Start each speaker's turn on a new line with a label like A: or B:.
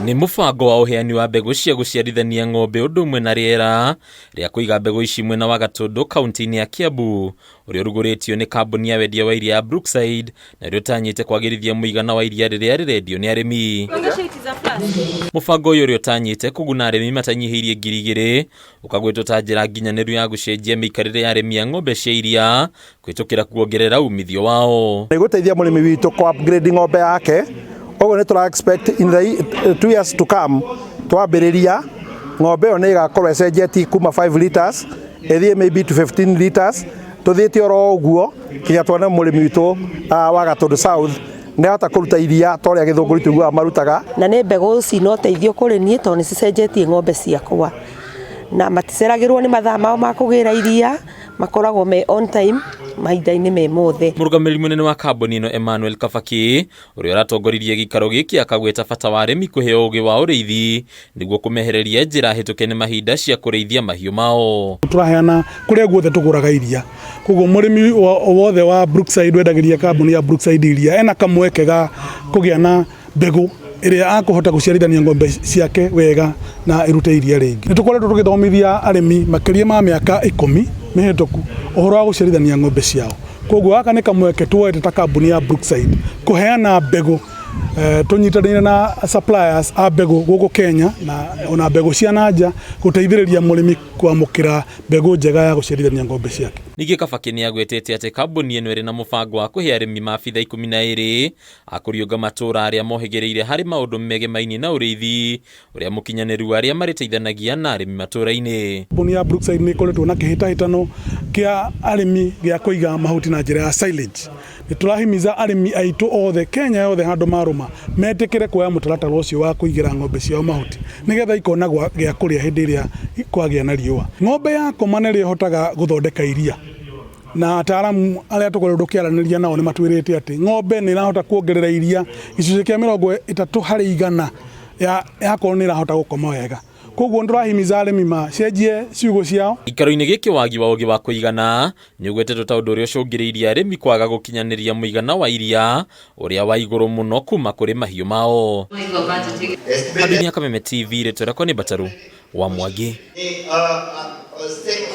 A: Nĩ mũbango wa ũheani wa mbegũ cia gũciarithania ng'ombe ũndũ ũmwe na rĩera rĩa kũiga mbegũ ici mwena wa Gatũndũ kaunti-inĩ ya Kiambu, ũrĩa ũrugũrĩtio nĩ kambuni ya wendia wa iria ya Brookside na ũrĩa ũtanyĩte kwagĩrithia mũigana wa iria rĩrĩa rĩrendio nĩ arĩmi. Mũbango ũyũ, ũrĩa ũtanyĩte kũguna arĩmi matanyihĩirie 2000, ũkagwetwo ta njĩra nginyanĩru ya gũcenjia mĩikarĩre ya arĩmi a ng'ombe cia iria kũhĩtũkĩra kuongerera umithio wao.
B: Nĩ gũteithia mũrĩmi witũ kũ upgrade ng'ombe yake. Ũguo nĩ tũra expect in the 2 years to come, twambĩrĩria, ng'ombe ĩyo nĩ ĩgakorwo ĩcenjetie kuma 5 liters ĩthiĩ maybe to 15 liters, tũthiĩte oro ũguo kinya tuone mũrĩmi witũ wa Gatũndũ South nĩ ahota kũruta iria ta ũrĩa Gĩthũngũri tũiguaga marutaga.
C: Na nĩ mbegũ cina ũteithio kũrĩ niĩ tondũ nĩ cicenjetie ng'ombe ciakwa na maticeragĩrwo nĩ mathaa mao ma kũgĩra iria, makoragwo me on time mahinda-inĩ me mothe.
A: Mũrũgamĩrĩri mũnene wa kambuni ĩno, Emmanuel Kabaki, ũrĩa ũratongoririe gĩikaro gĩkĩ, akagweta bata wa arĩmi kũheo ũgĩ wa ũrĩithi nĩguo kũmehereria njĩra hĩtũke nĩ mahinda cia kũrĩithia mahiũ mao.
D: Tũraheana kũrĩa guothe tũgũraga iria, koguo mũrĩmi wothe wa Brookside wendagĩria kambuni ya Brookside iria ena kamweke ga kũgĩa na mbegũ ĩrĩa akũhota gũciarithania ng'ombe ciake wega na ĩrute iria rĩingĩ. Nĩ tũkoretwo tũgĩthomithia arĩmi makĩria ma mĩaka 10 mĩhĩtũku ũhoro wa gũciarithania ng'ombe ciao, koguo gaka nĩ kamweke tuoete ta kambuni ya Brookside kũheana mbegũ tũnyitanĩire na suppliers a mbegũ gũkũ Kenya na ona mbegũ cia na nja, gũteithĩrĩria mũrĩmi kwamũkĩra mbegũ njega ya gũciarithania ng'ombe ciake.
A: Ningĩ Kabaki nĩ agwetete atĩ kambuni ĩno ĩrĩ na mũbango wa kũhe arĩmi maabitha 12 a kũriũnga matũũra arĩa mohĩgĩrĩire harĩ maũndũ megemainie na ũrĩithi ũrĩa mũkinyanĩru, arĩa marĩteithanagia na arĩmi matũũra-inĩ.
D: Kambuni ya Brookside nĩ ĩkoretwo na kĩhĩtahĩtano kĩa arĩmi gĩa kũiga mahuti na njĩra ya silage. Nĩ tũrahimiza arĩmi aitũ othe Kenya yothe handũ marũma metĩkĩre kuoya mũtaratara ũcio wa kũigĩra ng'ombe ciao mahuti nĩgetha ikona gĩa kũrĩa hĩndĩ ĩrĩa kwagĩa na riũa. Ng'ombe yakoma nĩrĩo ĩhotaga gũthondeka iria, na ataaramu arĩa tũkoretwo tũkĩaranĩria nao nĩ matwĩrĩte atĩ ng'ombe nĩ ĩrahota kuongerera iria gĩcunjĩ kĩa 30% ya yakorwo nĩ ĩrahota gũkoma wega. Koguo nĩ tũrahimiza arĩmi macenjie ciugũ ciao.
A: Gĩikaro-inĩ gĩkĩ, wagi wa ũgĩ wa kũigana nĩ ũgwetetwo ta ũndũ ũrĩa ũcũngĩrĩirie arĩmi kwaga gũkinyanĩria mũigana wa iria ũrĩa wa igũrũ mũno kuma kũrĩ mahiũ mao. Handũ-inĩ ya Kameme TV, rĩtwa rĩakwa nĩ Mbataru wa Mwangi.